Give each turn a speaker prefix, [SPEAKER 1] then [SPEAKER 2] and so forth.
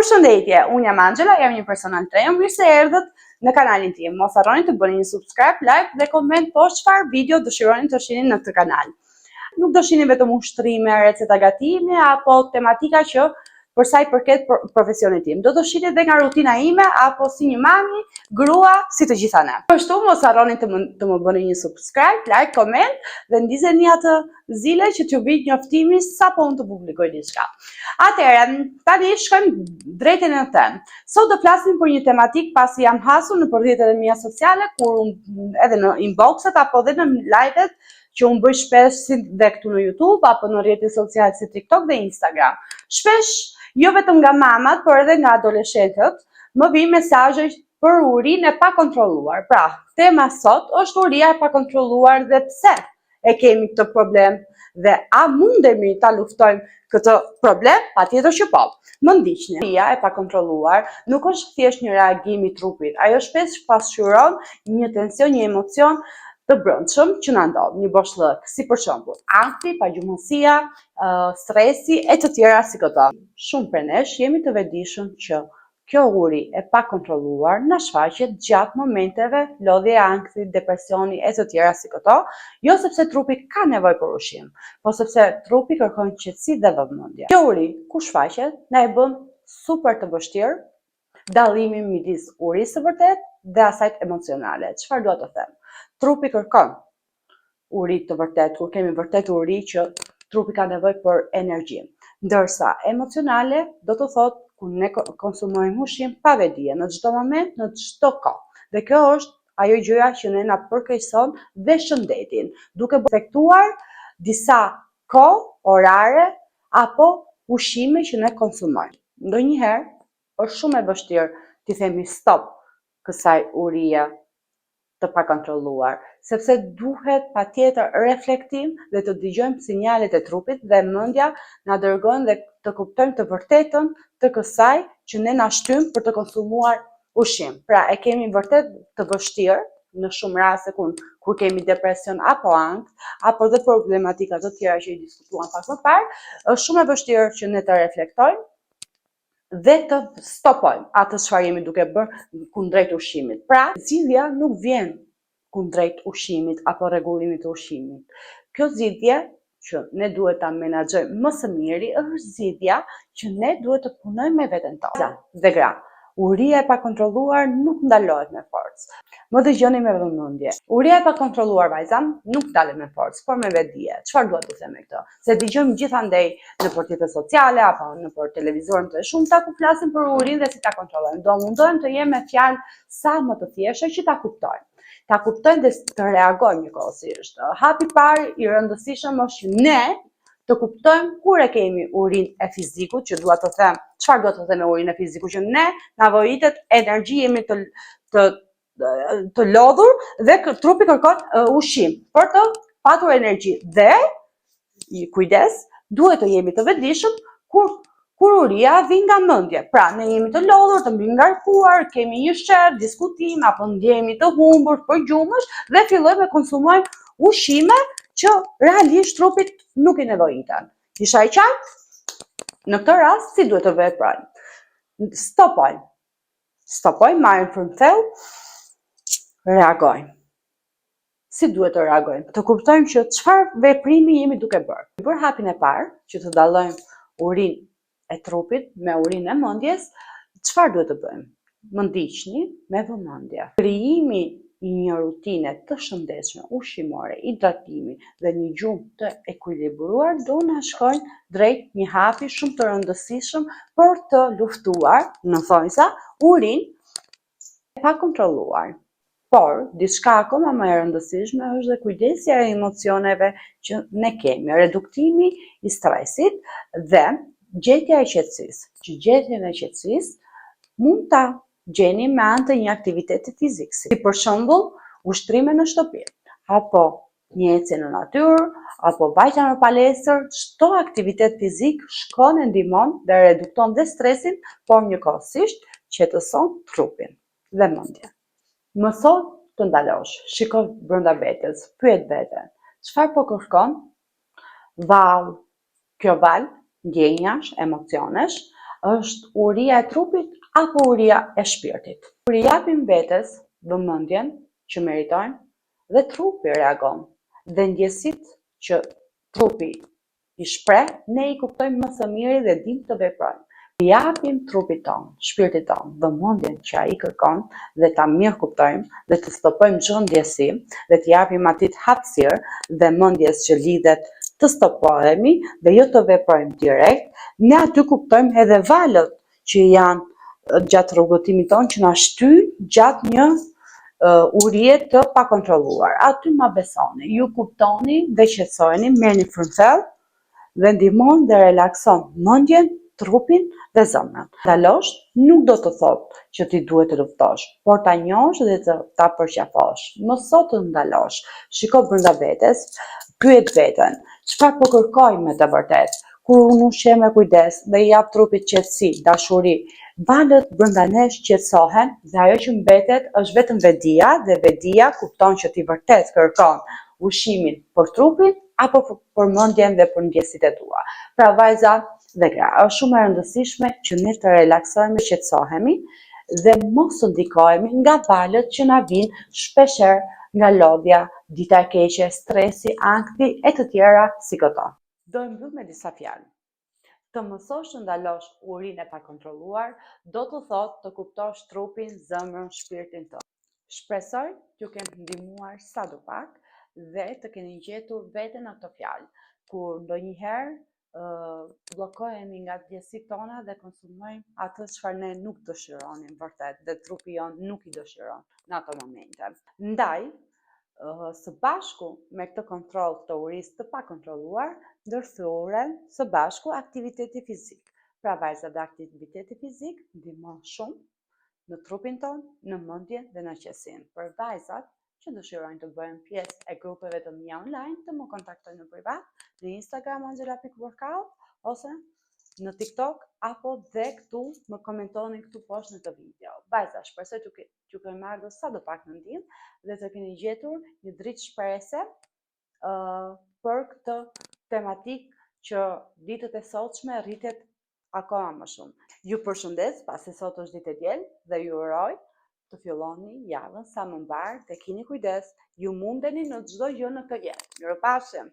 [SPEAKER 1] Përshëndetje, unë jam Angela, jam një personal trainer, mirë se erdhët në kanalin tim. Mos harroni të bëni një subscribe, like dhe koment poshtë çfarë video dëshironi të shihni në këtë kanal. Nuk do shihni vetëm ushtrime, receta gatimi apo tematika që për sa i përket profesionit tim. Do të shihni edhe nga rutina ime apo si një mami, grua, si të gjitha ne. Kështu mos harroni të më, të më bëni një subscribe, like, comment dhe ndizeni atë zile që t'ju vijë njoftimi sapo unë të publikoj diçka. Atëherë, tani shkojmë drejt e në temë. Sot do flasim për një tematik pasi jam hasur në rrjetet e mia sociale, kur unë edhe në inboxet apo edhe në live-et që unë bëj shpesh si dhe këtu në YouTube apo në rrjetet sociale si TikTok dhe Instagram. Shpesh, jo vetëm nga mamat, por edhe nga adoleshentët, më vijnë mesazhe për urinë e pakontrolluar. Pra, tema sot është uria e pakontrolluar dhe pse e kemi këtë problem dhe a mundemi ta luftojmë këtë problem? Patjetër që po. Më ndiqni. Uria e pakontrolluar nuk është thjesht një reagim i trupit. Ajo shpesh pasqyron një tension, një emocion të brendshëm që na ndodh, një boshllëk, si për shembull ankthi, pagjumësia, stresi e të tjera si këto. Shumë prej nesh jemi të vetëdijshëm që kjo uri e pakontrolluar na shfaqet gjatë momenteve lodhje, ankthi, depresioni e të tjera si këto, jo sepse trupi ka nevojë për ushqim, po sepse trupi kërkon qetësi dhe vëmendje. Kjo uri kur shfaqet na e bën super të vështirë dallimin midis urisë së vërtetë dhe asaj emocionale. Çfarë dua të them? Trupi kërkon uri të vërtetë, kur kemi vërtet uri që trupi ka nevojë për energji. Ndërsa emocionale do të thotë kur ne konsumojmë ushqim pa vetëdije, në çdo moment, në çdo kohë. Dhe kjo është ajo gjëja që ne na përkeqëson dhe shëndetin, duke efektuar disa kohë, orare apo ushqime që ne konsumojmë. Ndonjëherë është shumë e vështirë t'i themi stop kësaj urie të pakontrolluar, sepse duhet patjetër reflektim dhe të dëgjojmë sinjalet e trupit dhe mendja na dërgon dhe të kuptojmë të vërtetën të kësaj që ne na shtyn për të konsumuar ushqim. Pra e kemi vërtet të vështirë në shumë raste kur kur kemi depresion apo ankth, apo dhe problematika të tjera që i diskutuam pak më parë, është shumë e vështirë që ne të reflektojmë dhe të stopojmë atë çfarë jemi duke bërë kundrejt ushqimit. Pra, zgjidhja nuk vjen kundrejt ushqimit apo rregullimit të ushqimit. Kjo zgjidhje që ne duhet ta menaxhojmë më së miri është zgjidhja që ne duhet të punojmë me veten tonë. Dhe gra, uria e pakontrolluar nuk ndalohet me forcë. Më dëgjoni me vëmendje. Uria e pakontrolluar vajza nuk ndalet me forcë, por me vetëdije. Çfarë dua të them me këtë? Se dëgjojmë gjithandej në rrjetet sociale apo nëpër televizorë të shumta ku flasim për urinë dhe si ta kontrollojmë. Do mundohem të jem me fjalë sa më të thjeshta që ta kuptojmë. Ta kuptojmë dhe të reagojmë njëkohësisht. Hapi i parë i rëndësishëm është që ne të kuptojmë kur e kemi urinë e fizikut, që dua të them, çfarë dua të them me urinë e fizikut, që ne na nevojitet energji, jemi të të të lodhur dhe trupi kërkon ushqim për të patur energji. Dhe kujdes, duhet të jemi të vetëdijshëm kur kur uria vjen nga mendja. Pra, ne jemi të lodhur, të mbingarkuar, kemi një sherr, diskutim apo ndjehemi të humbur për gjumësh dhe fillojmë të konsumojmë ushqime që realisht trupit nuk i nevojiten. Isha e qartë? Në këtë rast, si duhet të veprojmë? Stopojmë. Stopojmë, marrim frymë thellë, reagojmë. Si duhet të reagojmë? Të kuptojmë që çfarë veprimi jemi duke bërë. Bërë hapin e parë, që të dallojmë urinë e trupit me urinë e mendjes, çfarë duhet të bëjmë? Më ndiqni me vëmendje. Krijimi i një rutine të shëndetshme ushqimore, hidratimi dhe një gjumë të ekuilibruar do na shkojnë drejt një hapi shumë të rëndësishëm për të luftuar, në thonjza, urinë e pakontrolluar. Por, diçka akoma më e rëndësishme është dhe kujdesja e emocioneve që ne kemi, reduktimi i stresit dhe gjetja e qetësisë. Që gjetjen e qetësisë mund ta gjeni me anë të një aktiviteti fizik, si për shembull ushtrime në shtëpi, apo një ecje në natyrë, apo vajtja në palestër, çdo aktivitet fizik shkon e ndihmon dhe redukton dhe stresin, por njëkohësisht qetëson trupin dhe mendjen. Mëso të ndalosh, shiko brenda vetes, pyet veten, çfarë po kërkon? Vallë, kjo valë ndjenjash, emocionesh, Është uria e trupit apo uria e shpirtit? Kur i japim vetes vëmendjen që meritojmë dhe trupi reagon dhe ndjesitë që trupi i shpreh, ne i kuptojmë më së miri dhe dimë të veprojmë. I japim trupit tonë, shpirtit tonë, vëmendjen që ai kërkon dhe ta mirëkuptojmë dhe të stopojmë çdo ndjesi dhe t'i japim atij hapësirë dhe mendjes që lidhet të stopohemi dhe jo të veprojmë direkt, ne aty kuptojmë edhe valët që janë gjatë rrugëtimit tonë që na shtyjnë gjatë një urie të pakontrolluar. Aty ma besoni, ju kuptoni dhe qetësoheni, merrni frymë thellë dhe ndihmon dhe relakson mendjen, trupin dhe zemrën. Ndalosh nuk do të thotë që ti duhet të luftosh, por ta njohësh dhe të ta përqafosh. Mëso të ndalosh, shiko brenda vetes, pyet veten, çfarë po kërkoj me të vërtetë? Kur unë ushqehem me kujdes dhe i jap trupit qetësi, dashuri, valët brenda nesh qetësohen dhe ajo që mbetet është vetëm vetëdija dhe vetëdija kupton që ti vërtet kërkon ushqimin për trupin apo për mendjen dhe për ndjesitë e tua. Pra vajza dhe gra, është shumë e rëndësishme që ne të relaksohemi, qetësohemi dhe mos të ndikohemi nga valët që na vijnë shpeshherë nga lodhja, dita e keqe, stresi, ankthi e të tjera si këto. Do e mbyll me disa fjalë. Të mësosh të ndalosh urinë e pakontrolluar do të thotë të kuptosh trupin, zemrën, shpirtin tënd. Shpresoj t'ju kem ndihmuar sado pak dhe të keni gjetur veten në këto fjalë. Kur ndonjëherë bllokohemi nga ndjesitë tona dhe konsumojmë atë çfarë ne nuk dëshironim vërtet dhe trupi jonë nuk i dëshiron në ato momente. Ndaj, së bashku me këtë kontroll të urisë të pakontrolluar, ndërthuren së bashku aktiviteti fizik. Pra vajza dhe aktiviteti fizik ndihmon shumë në trupin tonë, në mendjen dhe në qetësinë. Për vajzat që dëshirojnë të bëhen pjesë e grupeve të mia online, të më kontaktojnë në privat në Instagram angela.workout ose në TikTok apo dhe këtu më komentoni këtu poshtë në këtë video. Vajza, shpresoj t'ju t'ju kem ardhur sado pak në ndihmë dhe të keni gjetur një dritë shprese uh, për këtë tematikë që ditët e sotshme rritet akoma më shumë. Ju përshëndes, pasi sot është ditë e diel dhe ju uroj të filloni javën sa më mbarë dhe kini kujdes, ju mundeni në çdo gjë në këtë jetë. Mirupafshim!